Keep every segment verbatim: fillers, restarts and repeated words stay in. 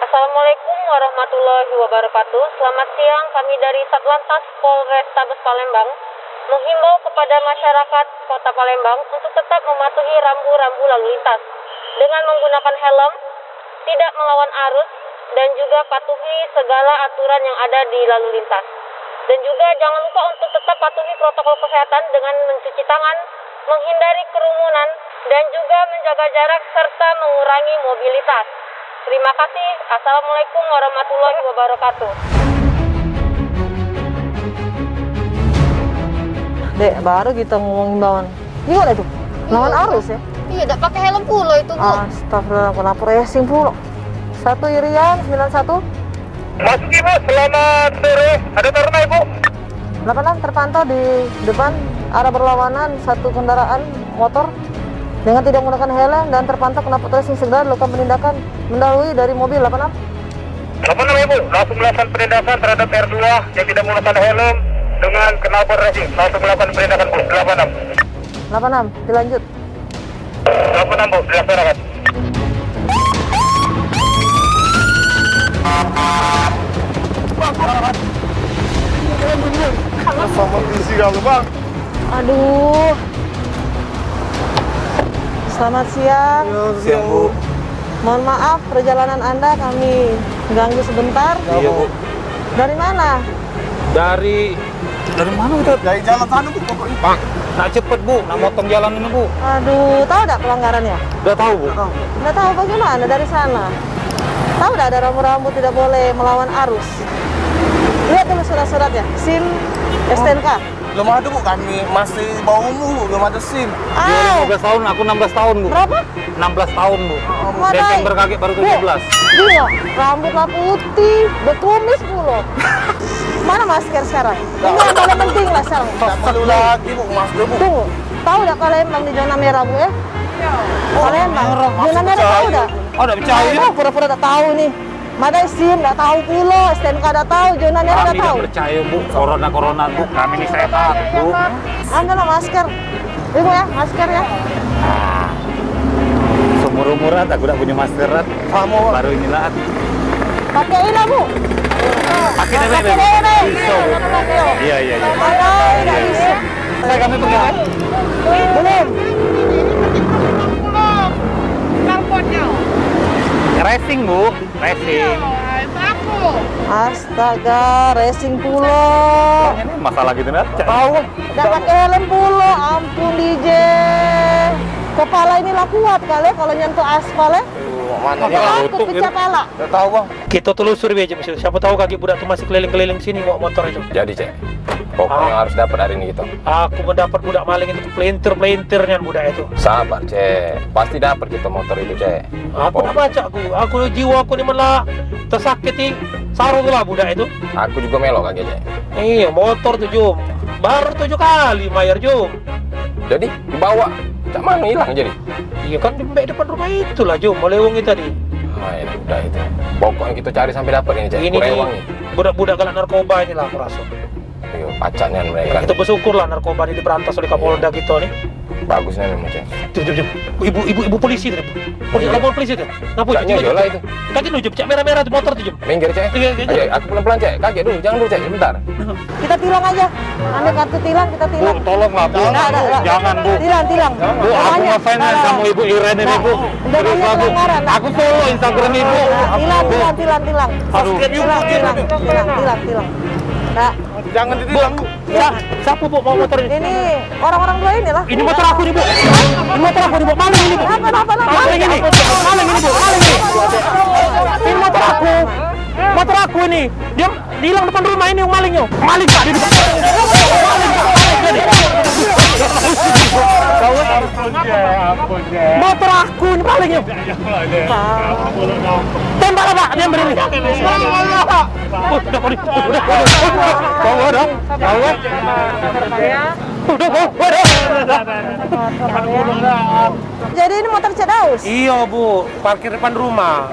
Assalamualaikum warahmatullahi wabarakatuh. Selamat siang, kami dari Satlantas Polrestabes Palembang menghimbau kepada masyarakat Kota Palembang untuk tetap mematuhi rambu-rambu lalu lintas dengan menggunakan helm, tidak melawan arus, dan juga patuhi segala aturan yang ada di lalu lintas. Dan juga jangan lupa untuk tetap patuhi protokol kesehatan dengan mencuci tangan, menghindari kerumunan, dan juga menjaga jarak serta mengurangi mobilitas. Terima kasih. Assalamualaikum warahmatullahi wabarakatuh. Dek, baru kita ngomong imbauan. Gimana itu? Lawan arus ya? Iya, dak pakai helm pulo itu, Bu. Astagfirullah, kenapa racing pulo? Satu Irian sembilan satu. Masuk, Ibu, selamat sore. Ada taruna, Ibu? Delapan enam terpantau di depan arah berlawanan satu kendaraan motor dengan tidak menggunakan helm dan terpantau knalpot racing segera dilakukan penindakan mendahului dari mobil delapan enam. Delapan enam, Ibu, langsung melakukan penindakan terhadap R dua yang tidak menggunakan helm dengan knalpot racing. Langsung melakukan penindakan, Bu. Delapan enam. Delapan enam, dilanjut. Delapan enam, Bu, dilaksanakan. Sama visi kalau, Bang. Aduh. Selamat siang. Ya, siang, Bu. Mohon maaf, perjalanan Anda kami ganggu sebentar. Iya, Bu. Dari mana? Dari, dari mana kita? Dari jalan sana, Bu, pokoknya. Bang, nak cepet, Bu, nak motong jalan ini, Bu. Aduh, tahu dak pelanggarannya? Nggak tahu, Bu. Nggak tahu. Nggak tahu bagaimana dari sana? Tahu dak ada rambu-rambu tidak boleh melawan arus? Lihat dulu surat-suratnya, SIM, S T N K. Belum ada, Bu, kami masih bawah umur, Bu, belum ada SIM. Dia Ah, lima belas tahun, aku enam belas tahun, Bu. Berapa? Enam belas tahun, Bu. Wadai. Desember kagek baru tujuh belas. Iya, rambut lah putih, bekumis pulo. Mana masker sekarang? Ini yang paling penting lah sekarang. Tak perlu lagi, Bu, masker, Bu. Tunggu, tahu dak Palembang di zona merah, Bu, ya? Palembang, zona merah tahu dak? Oh, dak percaya. Tahu, pura-pura tak tahu nih. Madai SIM dak tahu pulo, S T N K dak tahu, zona merah dak tahu. Kami dak percaya, Bu, corona-corona, Bu. Kami ni sehat, Bu. Anu lah masker. Ibu ya, masker ya. Seumur-umuran aku dak punya masker, Rat. Sama, Pak. Baru inilah. Pakai ini, Bu. Pakai deh, Pakai Bu. deh, deh. Bisa, Bu. Iya, iya, iya. Pakai, dak bisa. Saya kami pegang. Belum. Racing, Bu. Racing. Astaga, racing pulo. Ini masalah gitu, nah. Cak tahu. Dak pakai helm pulo, ampun, D J. Kepala ini lah kuat kali ya kalau nyentuh aspal ya. Mana Aku ya? Takut Lutut pecah gitu. Pala. Dak tahu, Bang. Kita telusuri aja, Mister. Siapa tahu kaki budak tu masih keliling-keliling sini bawa motor itu. Jadi, Cek. Pokoknya Ah. harus dapat hari ini kita. Aku mendapat budak maling itu pelintir-pelintir nian budak itu. Sabar, Cek. Pasti dapat kita motor itu, Cek. Aku Pokok- nak baca aku. Aku jiwa aku ni malah tersakiti. Sarung lah budak itu. Aku juga melok kagek, Cek. Iya, motor tu, Jum. Baru tujuh kali mayar, Jum. Jadi, dibawa. Cak mana hilang jadi? Iya kan, di depan rumah itulah, Jum. Oleh wong itu tadi. Ah, ya udah itu. Pokoknya kita cari sampai dapat ini, Cek. Ini Kurewang nih, ni. Budak-budak galak narkoba inilah, aku rasa. Iya, pacak nian mereka. Kita bersyukurlah narkoba ni diberantas oleh Kapolda kita ni. Bagus nian, Cek. Tuh, tuh, tuh. Ibu, ibu, ibu polisi tu. Polisi, lapor polisi tu. Ngapa Caknya tu? Yola itu. Kaki tu, Jum. Cak merah-merah tu motor tu, Jum. Minggir, Cek. Iya, iya, iya. Ayo, aku pelan-pelan, Cek. Kaki dulu, jangan dulu, Cek. Sebentar. Kita tilang aja. Ambil kartu tilang, kita tilang. Bu, tolonglah, Bu. Dak, dak, dak. Jangan, Bu. Tilang, tilang. Bu, aku ngefans sama Ibu Iren ini, Bu. Udah banyak pelanggaran, nah. Aku follow Instagram Ibu. Tilang, Bu. Tilang, tilang, tilang. Aduh. Tilang, tilang, tilang, tilang, tilang. Nah. Jangan ditilang, Bu. Siapa, Bu, bawa motor ini? Ini orang-orang dua inilah. Ini motor aku nih, Bu. Ini motor aku nih, Bu. Maling ini, Bu. Apa, apa, apa? Maling ini. Maling ini, Bu. Maling ini. Ini motor aku. Motor aku ini. Dia hilang depan rumah ini, malingnya. Maling, Pak, di depan. Maling, Pak. Maling, jadi. Motor aku ini malingnya. Tembaklah, Pak, dia beri. Udah, udah, udah, udah. Udah, udah, udah. Udah, udah, udah. Jadi ini motor Cek Daus? Iya, Bu. Parkir depan rumah.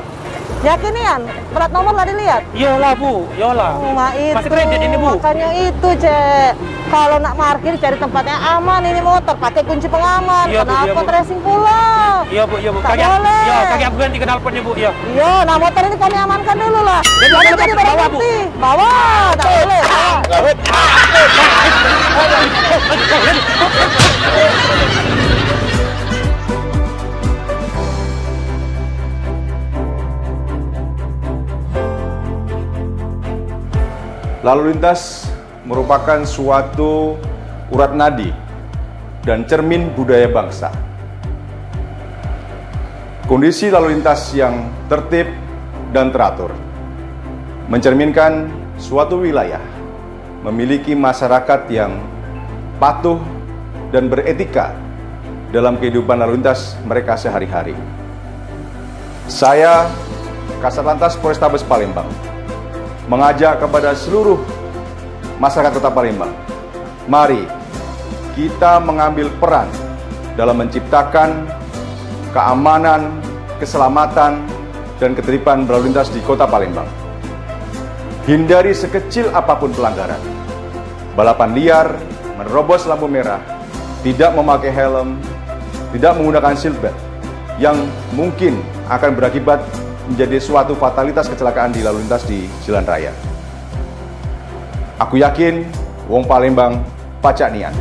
Yakin nian, plat nomor lah dilihat? Iyalah, Bu, iyalah. Oh, mak itu. Masih kredit ini, Bu. Makanya itu, Cek. Kalau nak parkir cari tempat yang aman, ini motor pakai kunci pengaman. Iya, Bu, iya, Bu. Kenapa tracing pula? Iya, Bu, iya, Bu. Tak boleh. Iya, kaki aku ganti knalpotnya, Bu, iya. Iya, nah, motor ini kami amankan dulu lah. Jadi, jangan jadi barang bukti. Bawa, tak boleh. Bawa. Lalu lintas merupakan suatu urat nadi dan cermin budaya bangsa. Kondisi lalu lintas yang tertib dan teratur mencerminkan suatu wilayah memiliki masyarakat yang patuh dan beretika dalam kehidupan lalu lintas mereka sehari-hari. Saya, Kasatlantas Polrestabes Palembang, mengajak kepada seluruh masyarakat Kota Palembang, mari kita mengambil peran dalam menciptakan keamanan, keselamatan, dan ketertiban berlalu lintas di Kota Palembang. Hindari sekecil apapun pelanggaran. Balapan liar, menerobos lampu merah, tidak memakai helm, tidak menggunakan seatbelt, yang mungkin akan berakibat menjadi suatu fatalitas kecelakaan di lalu lintas di jalan raya. Aku yakin, wong Palembang pacak nian.